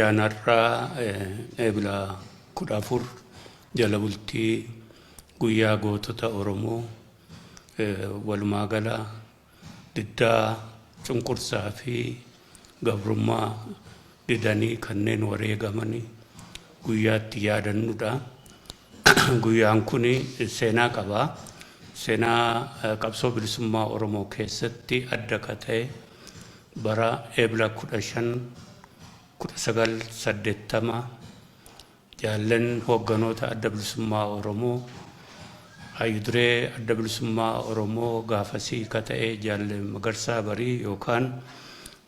Guyyaan har'aa Eebila 14 jala bultii guyyaa gootota Oromoo, walumaa gala diddaa cunqursaa fi gabrummaa didanii kanneen wareegamanii guyyaatti yaadannudha. Guyyaan kun seenaa qaba. Seenaa qabsoo bilisummaa Oromoo keessatti adda ka ta'e, bara Eebila 15 1980 jaallan hoogganoota Adda Bilisummaa Oromoo, hayyuduree Adda Bilisummaa Oromoo gaafasii ka ta'e Jaalle Magarsaa Barii yookaan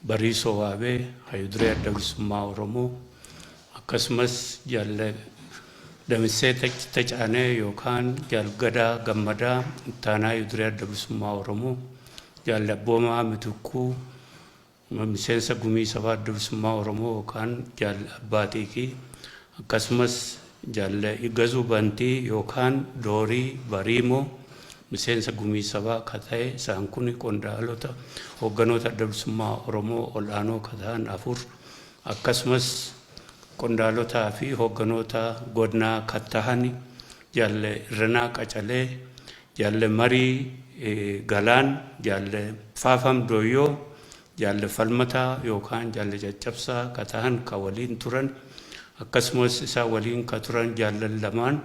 Bariisoo Waabee, hayyuduree Adda Bilisummaa Oromoo, akkasumas Jaalle Damissee Tacaanee yookaan Jaal Gadaa Gammadaa, ittaanaa hayyuduree Adda Bilisummaa Oromoo, Jaalle Abboomaa Mitikkuu, miseensa Gumii Sabaa Adda Bilisummaa Oromoo yookaan Jaal Abbaa Xiiqii, akkasumas Jaalle Iggazuu Bantii yookaan Doorii Bariimoo, miseensa Gumii Sabaa ka ta'e, isaan kun qondaalota hoogganoota Adda Bilisummaa Oromoo ol'aanoo ka ta'an afur, akkasumas qondaalotaa fi hoogganoota godnaa ka tahani Jaalle Irranaa Qacalee, Jaalle Marii Galaan, Jaalle Faafam Dooyyoo, Jaalle Falmataa yookaan Jaalle Caccabsaa ka tahan ka waliin turan, akkasumas isaan waliin ka turan jaallan lamaan,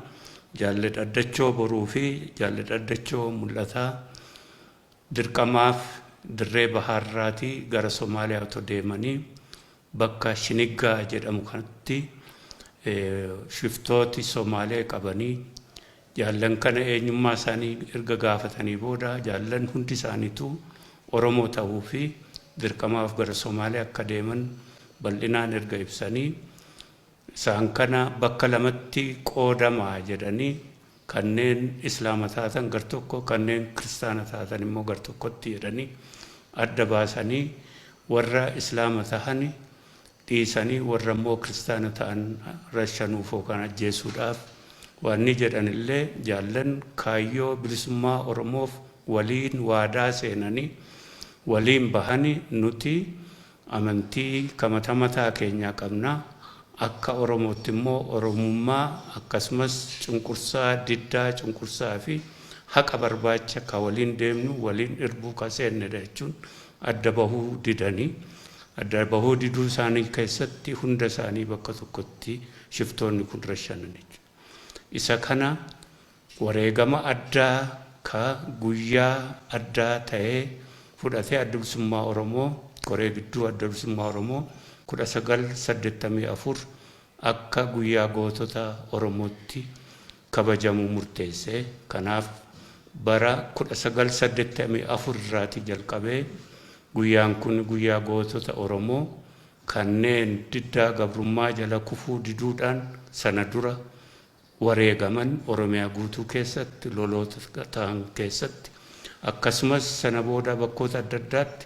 Jaalle Dhaddachoo Boruu fi Jaalle Dhaddachoo Mul'ataa, dirqamaaf dirree bahaarraatii gara Somaaliyaa otoo deemanii bakka Shiniggaa jedhamu kanatti shiftooti Somaalee qabanii, jaallan kana eenyummaa isaanii erga gaafatanii booda jaallan hundi isaaniitu Oromoo ta'uu fi dirqamaaf gara Somaalee akka deeman bal'inaan erga ibsanii, isaan kana bakka lamatti qoodamaa jedhanii, kanneen Islaama taatan gar tokko, kanneen Kiristaana taatan immoo gar tokkotti jedhanii adda baasanii, warra Islaama tahani dhiisanii warra immoo Kiristaana ta'an rashanuuf yookaan ajjeesuudhaaf waanni jedhan illee, jaallan kaayyoo bilisummaa Oromoof waliin waadaa seenanii waliin bahani, nuti amantii ka mata mataa keenyaa qabna, akka Oromootti immoo Oromummaa akkasumas cunqursaa, diddaa cunqursaa fi haqa barbaacha ka waliin deemnu, waliin irbuu ka seennedha jechuun adda bahuu didanii. Adda bahuu diduu isaanii keessatti hunda isaanii bakka tokkotti shiftoonni kun rashanan jechuudha. Isa kana wareegama addaa ka guyyaa addaa ta'ee fudhatee Adda Bilisummaa Oromoo, Koree Gidduu Adda Bilisummaa Oromoo, 1984 akka guyyaa gootota Oromootti kabajamu murteesse. Kanaaf bara 1984 irraatii jalqabee guyyaan kun guyyaa gootota Oromoo kanneen diddaa gabrummaa jala kufuu diduudhaan sana dura wareegaman, Oromiyaa guutuu keessatti loloota ta'an keessatti, akkasumas sana booda bakkoota adda addaatti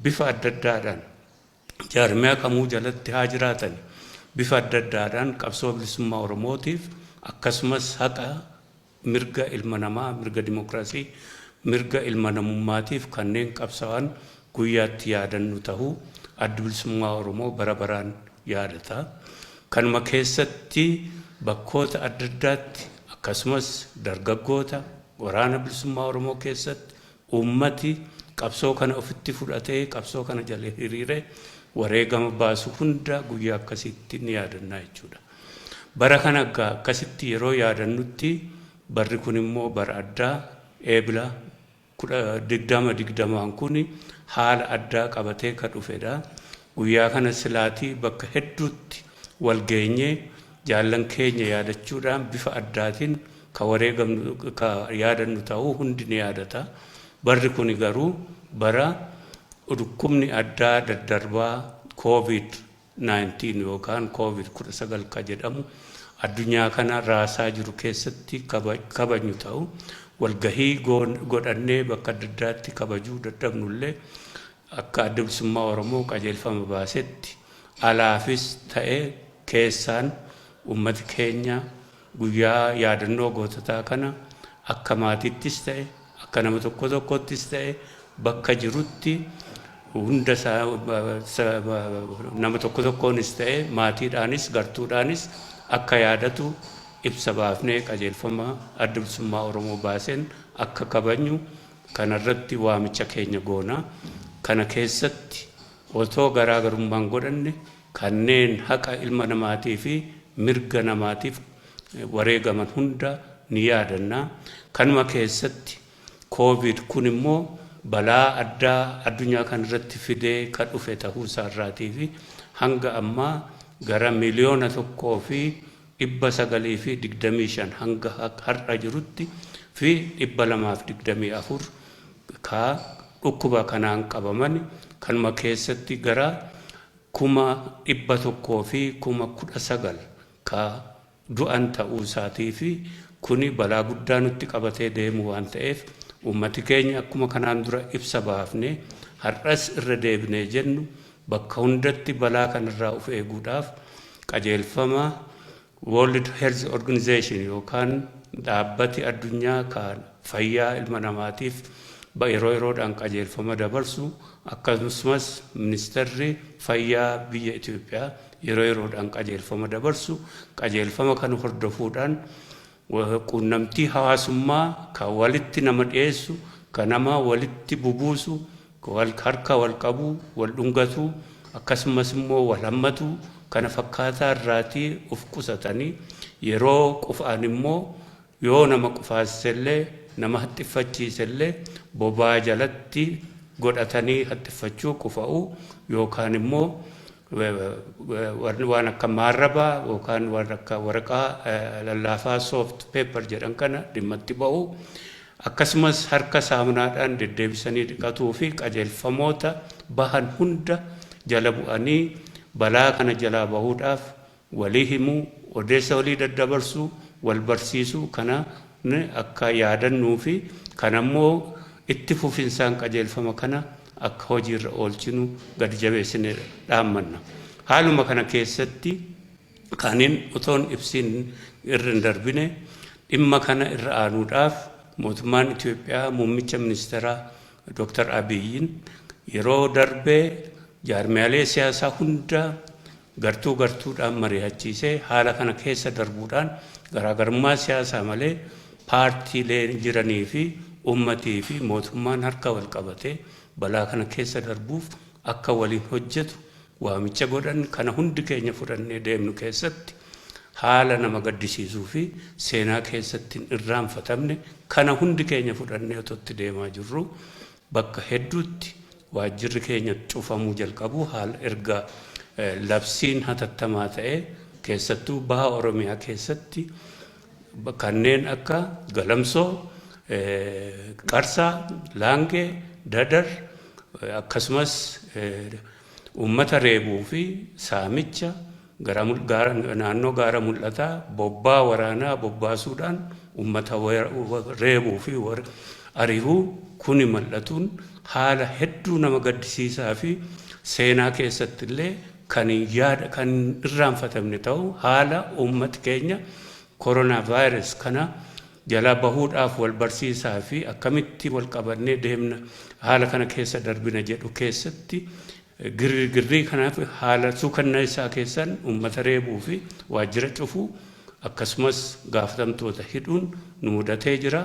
bifa adda addaadhaan, jaarmiyaa kamuu jalatti haa jiraatani, bifa adda addaadhaan qabsoo bilisummaa Oromootiif akkasumas haqa mirga ilma namaa, mirga dimokiraasii, mirga ilma namummaatiif kanneen qabsa'an guyyaatti yaadannu tahuu Addi Bilisummaa Oromoo bara baraan yaadata. Kanuma keessatti bakkoota adda addaatti, akkasumas dargaggoota Waraana Bilisummaa Oromoo keessatti, uummati qabsoo kana ofitti fudhatee qabsoo kana jala hiriire wareegama baasu hunda guyyaa akkasiitti ni yaadannaa jechuudha. Bara kana egaa akkasitti yeroo yaadannutti, barri kun immoo bara addaa, Eebila 20 20n kun haala addaa qabatee ka dhufedha. Guyyaa kana silaatii bakka hedduutti wal geenyee jaallan keenya yaadachuudhaan bifa addaatiin ka wareegamnu, ka yaadannu ta'uu hundi ni yaadata. Barri kuni garuu bara dhukkubni addaa daddarbaa Covid 19 yookaan Covid 19 ka jedhamu addunyaa kana raasaa jiru keessatti kabajnu ta'u, walgahii godhannee bakka adda addaatti kabajuu dadhabnullee, akka Adda Bilisummaa Oromoo qajeelfama baasetti alaafis ta'e keessaan ummati keenya guyyaa yaadannoo goototaa kana akka maatiittis ta'e akka nama tokko tokkottis ta'e bakka jirutti Hunda nama tokko tokkoonis ta'e, maatiidhaanis gartuudhaanis akka yaadatu ibsa baafnee, qajeelfama Adda Bilisummaa Oromoo baaseen akka kabajnu kanarratti waamicha keenya goona. Kana keessatti otoo garaagarummaan godhanne, kanneen haqa ilma namaatii fi mirga namaatiif wareegaman hunda ni yaadanna. Kanuma keessatti Koovid kun immoo balaa addaa addunyaa kanarratti fidee ka dhufe tahuu isaarraatii fi hanga ammaa gara 1,925,000 hanga har'a jirutti fi 224 ka dhukkuba kanaan qabaman, kanuma keessatti gara 119,000 ka du'an ta'uu isaatii fi kuni balaa guddaa nutti qabatee deemu waan ta'eef, uummati keenya akkuma kanaan dura ibsa baafne har'as irra deebinee jennu, bakka hundatti balaa kanarraa of eeguudhaaf qajeelfama World Health Organization yookaan dhaabbati addunyaa kan fayyaa ilma namaatiif yeroo yeroodhaan qajeelfama dabarsu, akkasumas ministeerri fayyaa biyya Itoophiyaa yeroo yeroodhaan qajeelfama dabarsu, qajeelfama kana hordofuudhaan quunnamtii hawaasummaa kan walitti nama dhiyeessu, kan nama walitti bubuusu, harka wal qabu, wal dhungatu, akkasumas immoo wal hammatu kana fakkaataa irraatii of qusatanii, yeroo qufaan immoo yoo nama qufaasisellee nama haxxiffachiisellee bobaa jalatti godhatanii haxxiffachuu, qufa'uu, yookaan immoo waan akka maarrabaa yookaan waan akka waraqaa lallaafaa, soft paper jedhan kana dhimmatti ba'u, akkasumas harka saamunaadhaan deddeebisanii dhiqatuu fi qajeelfamoota bahan hunda jala bu'anii balaa kana jalaa bahuudhaaf walii himuu, odeessa walii daddabarsuu, wal barsiisuu kana akka yaadannuu fi kanammoo itti fufinsaan qajeelfama kana akka hojiirra oolchinu gadi jabeessine dhaammanna. Haaluma kana keessatti kanin otoon ibsiin irra hin darbine, dhimma kana irra aanuudhaaf mootummaan Itoophiyaa muummicha ministeeraa Dr. Abiyyiin yeroo darbee jaarmiyaalee siyaasaa hunda gartuu gartuudhaan mari'achiisee, haala kana keessa darbuudhaan garaagarummaa siyaasaa malee paartiileen jiranii fi uummatii fi mootummaan harka wal qabatee balaa kana keessa darbuuf akka waliin hojjetu waamicha godhan kana hundi keenya fudhannee deemnu keessatti, haala nama gaddisiisuu fi seenaa keessatti hin irraanfatamne kana hundi keenya fudhannee otoo itti deemaa jirru, bakka hedduutti waajjirri keenya cufamuu jalqabu, haala erga labsiin hatattamaa ta'e, keessattuu baha Oromiyaa keessatti kanneen akka Galamsoo, Qarsaa, Laangee, Dadar, akkasumas uummata reebuu fi saamicha naannoo Gaara Mul'ataa bobbaa waraanaa bobbaasuudhaan uummata reebuu fi ari'uu kuni mul'atuun haala hedduu nama gaddisiisaa fi seenaa keessatti illee kan yaada kan irraanfatamne ta'u, haala uummati keenya koronaa vaayirus kana jalaa bahuudhaaf wal barsiisaa fi akkamitti wal qabannee deemna, haala kana keessa darbina jedhu keessatti, girgirrii kanaaf haala suukanneessaa keessan uummata reebuu fi waajjira cufuu, akkasumas gaafatamtoota hidhuun nu mudatee jira.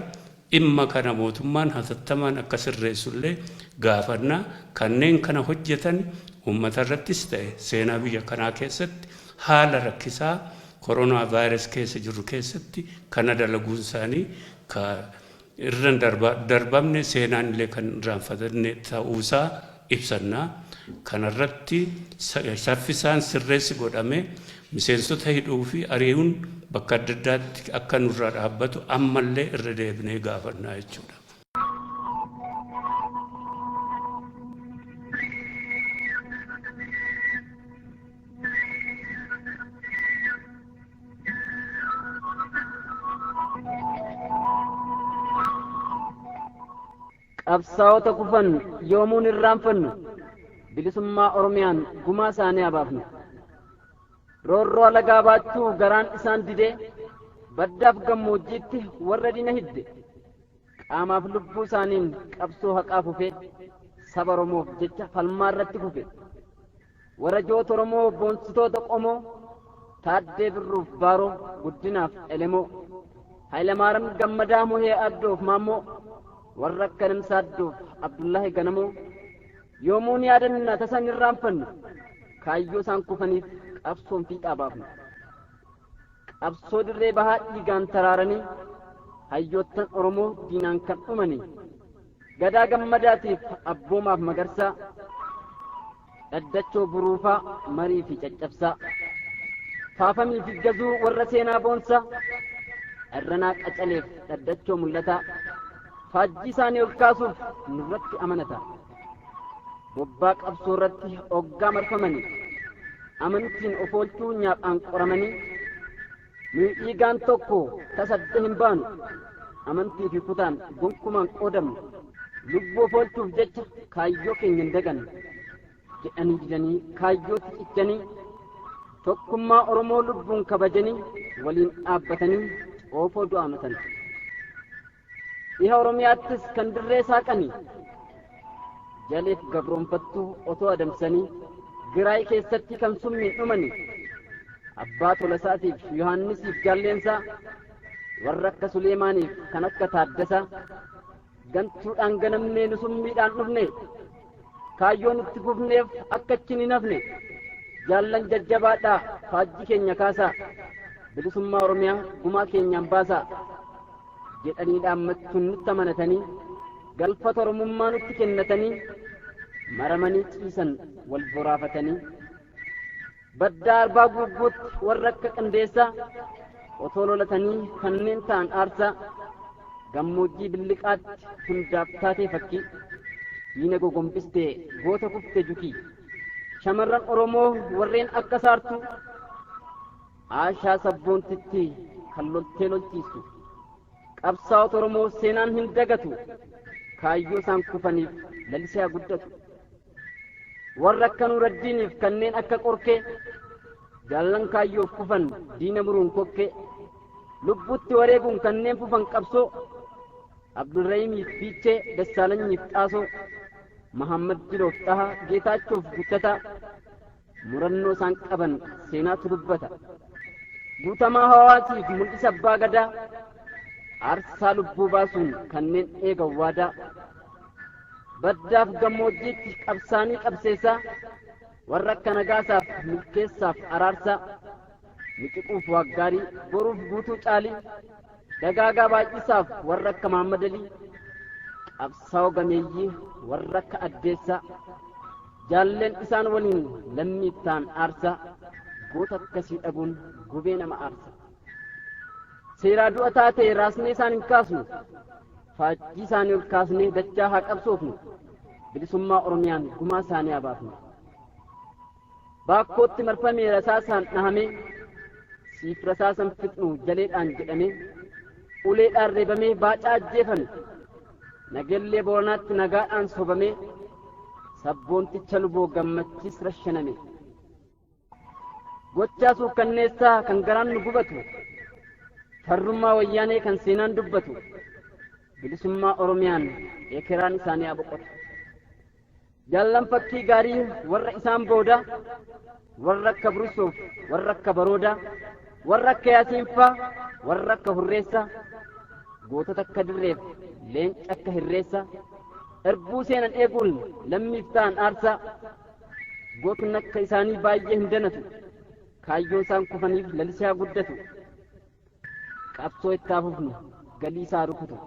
Dhimma kana mootummaan hatattamaan akka sirreessullee gaafannaa. Kanneen kana hojjetan uummata irrattis ta'e seenaa biyya kanaa keessatti haala rakkisaa koronaa vaayirus keessa jirru keessatti kana dalaguun isaanii ka irra darbamne, seenaan illee kan irraanfatamne ta'uusaa ibsannaa. Kanarratti saffisaan sirreessi godhame, miseensota hidhuu fi ari'uun bakka adda addaatti akka nurraa dhaabbatu ammallee irra deebinee gaafannaa jechuudha. Qabsaa'ota kufan yoomuun irraanfannu, bilisummaa Oromiyaan gumaa isaanii abaafnu. Roorroo alagaa baachuu garaan isaan didee, baddaaf gammoojjiitti warra diina hidde, qaamaaf lubbuu isaaniin qabsoo haqaa fufee, Saba Oromoof jecha falmaa irratti kufe. Warajoota Oromoo boonsitoota qomoo Taaddee Birruuf Baaroo Guddinaaf Elemoo Hayilamaariyaam Gammadaa Muhee Addoof Maammoo warra akka Namsaa Addoof Abdullaahi Ganamoo yoomuu ni yaadanna tasan irraanfannu kaayyoo isaan kufaniif qabsoon fiixaa baafnu. Qabsoo dirree bahaa dhiigaan taraaranii hayyoottan Oromoo diinaan kan dhumanii Gadaa Gammadaatiif Abboomaaf Magarsaa Dhaddachoo Buruufaa Marii fi Caccabsaa Faafamii fi Gazuu warra seenaa boonsaa Irranaa Qacaleef Dhaddachoo Mul'ataa faajjii isaanii ol kaasuuf nurratti amanata. Bobbaa qabsoo irratti oggaa marfamanii amantiin of oolchuu nyaaphaan qoramanii nuyi dhiigaan tokko tasa adda hin baanu amantii fi kutaan gonkumaan qoodamnu lubbuu of oolchuuf jecha kaayyoo keenya hin dagannu jedhanii didanii kaayyootti cichanii tokkummaa Oromoo lubbuun kabajanii waliin dhaabbatanii xoofoo du'aamatan. Dhiha Oromiyaattis kan dirree saaqanii jaleef gabroonfattuu otoo adamsanii Giraay keessatti kan summiin dhumanii Abbaa Tolasaatiif Yohaannisiif Jaalleensaa warra akka Suleemaaniif kan akka Taaddasaa gantuudhaan ganamnee nu summiidhaan dhufne kaayyoo nutti fufneef akka achi hin hafne jaallan jajjabaadhaa faajjii keenya kaasaa bilisummaa Oromiyaa gumaa keenyaan baasaa jedhanii dhaammachuun nutti amanatanii galfata Oromummaa nutti kennatanii maramanii ciisan wal boraafatanii baddaa Arbaa Guugguutti warra akka Qindeessaa otoo lolatanii kanneen ta'an aarsaa gammoojjii Billiqaatti hundaaf taatee fakkii diina gogombistee goota kufte jukii shamarran Oromoo warreen akka Saartuu Aashaa Sabboontitti kan loltee lolchiistu qabsaa'ota Oromoo seenaan hin dagatu kaayyoo isaan kufaniif lalisee haa guddatu. Warra akka Nuuraddiiniif kanneen akka Qorkee jaallan kaayyoof kufan diina muruun kokkee lubbuutti wareeguun kanneen fufan qabsoo Abdulrahiimiif Fiichee Dassaalanyiif Xaasoo Mahammad Jiloof Xahaa Geetaachoof Guttataa murannoo isaan qaban seenaatu dubbata. Guutamaa Hawaasiif Mul'isa Abbaa Gadaa aarsaa lubbuu baasuun kanneen eegan waadaa baddaaf gammoojjiitti qabsaanii qabseessaa warra akka Nagaasaaf Milkeessaaf Araarsaa Mixiquuf Waaggaarii Boruuf Guutuu Caalii Dagaagaa Baay'isaaf warra akka Mahammadalii qabsaa'oo gameeyyii warra akka Addeessaa jaalleen isaan waliin lammii ta'an aarsaa goota akkasii dhabuun gubee nama aarsa. Seeraa du'a taate raasnee isaan hin kaasnu faajjii isaanii ol kaasnee dachaa haa qabsoofnu bilisummaa Oromiyaan gumaa isaanii haa baafnu. Baakkootti marfamee rasaasaan dhahamee siif rasaasan fixnu jaleedhaan jedhamee uleedhaan reebamee baacaa ajjeefame Nagellee Booranaatti nagaadhaan sobamee sabboonticha Luboo Gammachiis rashaname. Gochaa suukkanneessaa kan garaan nu gubatu farrummaa wayyaanee kan seenaan dubbatu bilisummaa Oromiyaan ekeraan isaanii haa boqotu. Jaallan fakkii gaarii warra isaan booda warra akka Burusoof warra akka Baroodaa warra akka Yaasiinfaa warra akka Hurreessaa gootota akka Dirreef leenca akka Hirreessaa erbuu seenan eeguun lammiif ta'an aarsaa gootni akka isaanii baay'ee hin danatu kaayyoo isaan kufaniif lalisee haa guddatu qabsoo itti haa fufnu galii isaa rukutu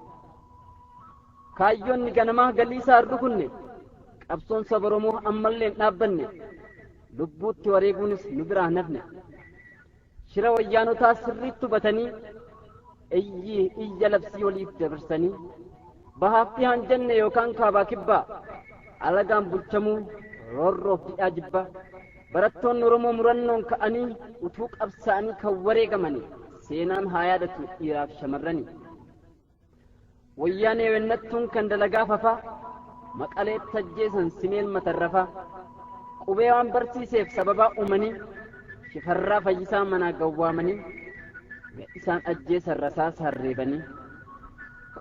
kaayyoonni ganamaa galii isaa hin rukunne qabsoon saba Oromoo ammallee hin dhaabbanne lubbuutti wareeguunis nu biraa hin hafne shira wayyaanotaa sirriitti hubatanii iyyi iyya labsii waliif dabarsanii bahaaf dhihaan jenne yookaan kaabaa kibbaa alagaan bulchamuu roorroof didhaa jibbaa barattoonni Oromoo murannoon ka'anii utuu qabsaa'anii kan wareegamanii seenaan haa yaadatu dhiiraaf shamarranii. Wayyaanee wennattuun kan dalagaa fafaa Maqaleetti ajjeesan Simeen Matarrafaa qubee waan barsiiseef sababaa uumanii Shifarraa Fayyisaa manaa gawwaamanii isaan ajjeesan rasaasaan reebanii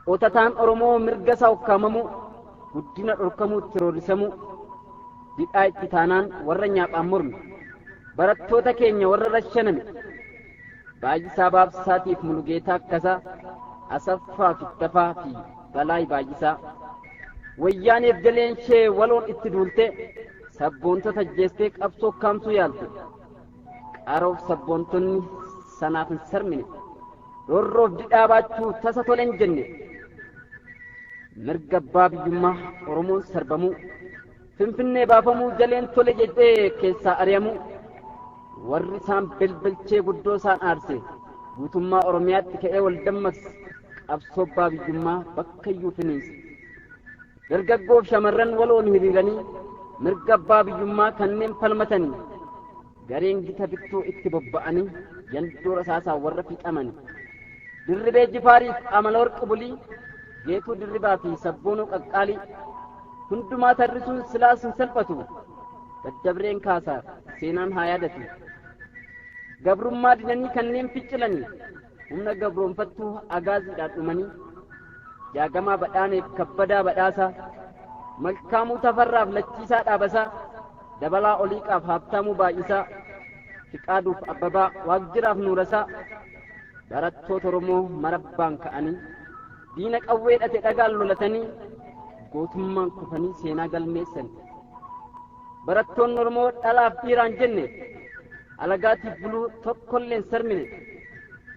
qotataan Oromoo mirga isaa ukkaamamuu Guddina dhorkamuutti roorrisamuu, didhaa itti taanaan warra nyaaphaan morme, barattoota keenya warra rashaname, Baay'isaa Baabsaatiif Mulugeetaa Akkasaa, Asaffaa Fittafaa fi Balaay Baay'isaa. Wayyaaneef jaleen ishee waloon itti duulte, sabboontota ajjeestee qabsoo kaamsuu yaalte. Qaroof sabboontonni sanaaf hin sarmine, roorroof didhaa baachuu tasa tole hin jenne. Mirga abbaa biyyummaa Oromoon sarbamuu, Finfinnee baafamuu jaleen tole jedhee keessaa ari'amuu, warri isaan belbelchee guddoo isaan aarse, guutummaa Oromiyaatti ka'ee wal dammaqse, qabsoo abbaa biyyummaa bakka iyyuu finiinse. Dargaggoof shamarran waloon hiriiranii mirga abbaa biyyummaa kanneen falmatanii, gareen gita bittuu itti bobba'anii yandoo rasaasaa warra fixamanii. Dirribee Jifaariif Amala Warqi Bulii, Geetuu Dirribaa fi Sabboonuu Qaqqaalii, hundumaa tarrisuun silaas hin salphatu, daddabreen kaasaa seenaan haa yaadatu. Gabrummaa didanii kanneen ficcilanii, humna gabroonfattuu agaaziidhaan dhumanii, Jaagamaa Badhaaneef Kabbadaa Badhaasaa, Malkaamuu Tafarraaf Lachiisaa Dhaabasaa, Dabalaa Oliiqaaf Haabtaamuu Baay'isaa, Fiqaaduuf Abbabaa, Waaqjiraaf Nuurasaa, barattoota Oromoo marabbaan ka'anii, diina qawwee dhate dhagaan lolatanii, gootummaan kufanii seenaa galmeessan. Barattoonni Oromoo dhalaaf dhiiraan jenne, alagaatiif buluu tokkollee hin sarmine,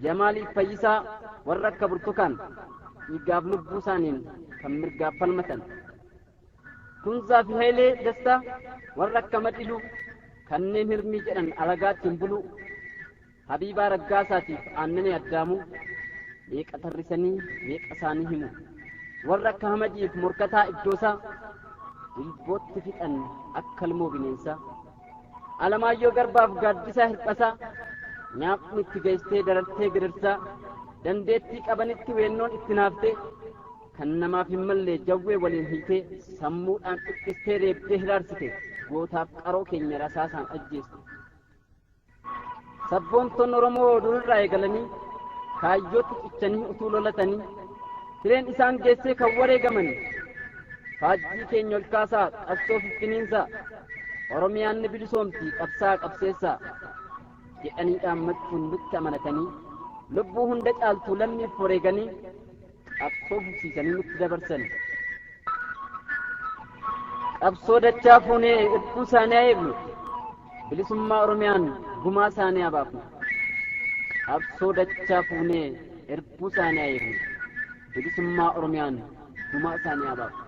Jamaaliif Fayyisaa warra akka Burtukaan dhiigaaf lubbuu isaaniin kan mirgaaf falmatan. Kunzaa fi Hayilee Dastaa warra akka Madiluu kanneen hirmii jedhan alagaattiin buluu, Habiibaa Raggaasaatiif Aannanii Addaamuu meeqa tarrisanii meeqa isaanii himu. Warra akka Hamadiif Morkataa Iddoosaa dilbootti fixan akka ilmoo bineensaa. Alamaayyoo Garbaaf Gaaddisaa Hirphasaa nyaapni itti geessee darartee gidirsaa, dandeettii qabanitti weennoon itti naaftee, kan namaaf hin malle jawwee waliin hiitee, sammuudhaan dhiphistee reebdee hiraarsite, gootaaf qaroo keenya rasaasaan ajjeeste. Sabboontonni Oromoo durirraa eegalanii kaayyootti cichanii utuu lolatanii fireen isaan geessee kan wareegamanii, faajjii keenya ol kaasaa qabsoo fiffiniinsaa, Oromiyaan ni bilisoomti qabsaa qabseessaa jedhanii dhaammachuun nutti amanatanii, lubbuu hunda caaltu lammiif wareeganii qabsoo fufsiisanii nutti dabarsan. Qabsoo dachaa fuunee irbuu isaanii haa eegnu, bilisummaa Oromiyaan gumaa isaanii haa baafnu. Qabsoo dachaa fuunee irbuu isaanii haa eegnu, bilisummaa Oromiyaan gumaa isaanii haa baafnu.